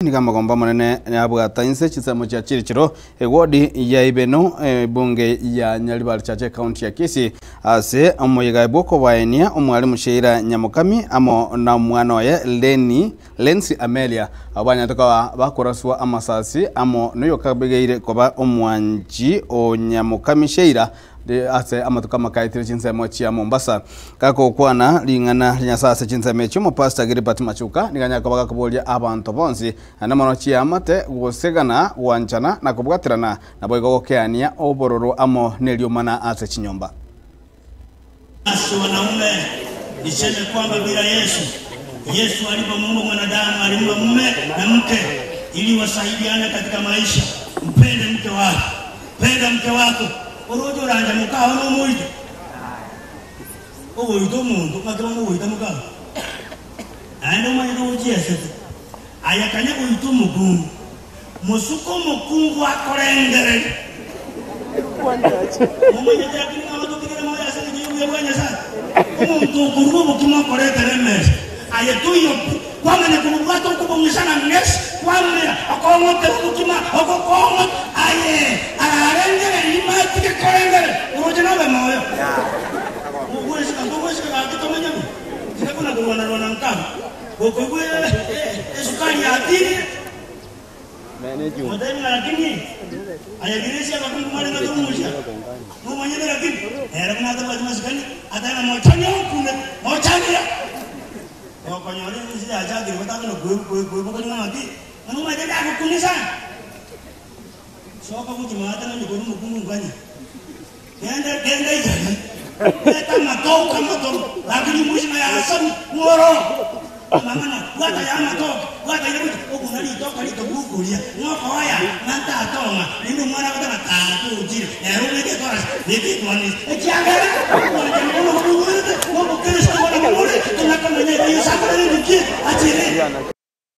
Nigo amagombo amanene yabwata inse chinsemo chia Chirichiro, ewodi ya Ibeno, ebunge ya Nyaribari Church ecounty ya Kisii ase omoyega bw'okobaenia omwalimu Sheila Nyamokami amo na omwana oye Lenny Lency Amelia abwo banyarete koba bakoraswa amasasi amo noyokabegeire koba omwanchi o Nyamokami Sheila Ase amatuko amakaetire chinsemo chia Mombasa. Gakokwana ring'ana ria Nyasae ase chinsemo echio, Omopastor Gilbert Machuka nigo anyare koba gakoboria abanto bonsi, naende mono chiamate, gosegana, gwanchana na kobwaterana, naboigo gokeania obororo amo neriomana ase chinyomba. Ase wanaume, niseme kwamba bila Yesu, Yesu alipomuumba mwanadamu alimuumba mume na mke ili wasaidiane katika maisha. Mpende mke wako, penda mke wako, oroche oranje mokao nomoite. Ogoita omonto, ng'aki bono ogoita mokao? Naende omanyete ogochiesete. Aye kanya goita omokungu, mosuke omokungu akorengereria. Momanyete lakini ng'a abatotigere moyo ase engencho y'obuya bwa Nyasae? Omonto okoruga obokima okoretera emesa, aye toiyo pi, kwamanya kobobwata okobong'isa na ng'esi, kwamera, okong'otera obokima, ogokong'ota, aye ararengererie matige korengereria, oroche nobe moyo. Mogwesika, ntogwesika gaki tomanye buya, tiga kona korwana-rwana nkabwo. Gokoigwa esukari yatinire, omotebi ng'a lakini aye Grace abakungu mwarenge tomochia, nomanyete lakini ere buna atabwati masikani atebe ng'a mochanie okune, mochania. Gokonyora ense yachakire gotaka na kwebokoria ng'a naki, ng'a nomanyete ndagokune sana. Soka gochia maate nonye kore omokungu nkanye. Genda, genda igari, reta amatoke amatoro, lakini omosima yasami ng'ororo. Amang'ana, bwata ya amatoke, bwata ira gochia okuna ritoke ritobu okoria, ng'okoya ng'a ntatong'a, rende omwana agoteba tata ochire, nere obeke etorasi, beka etwanisi, ekiagera obwanchani bono boboigwerete, na obokristo bono bomore, tona komanya ebe Yeso akorire ninki, achire.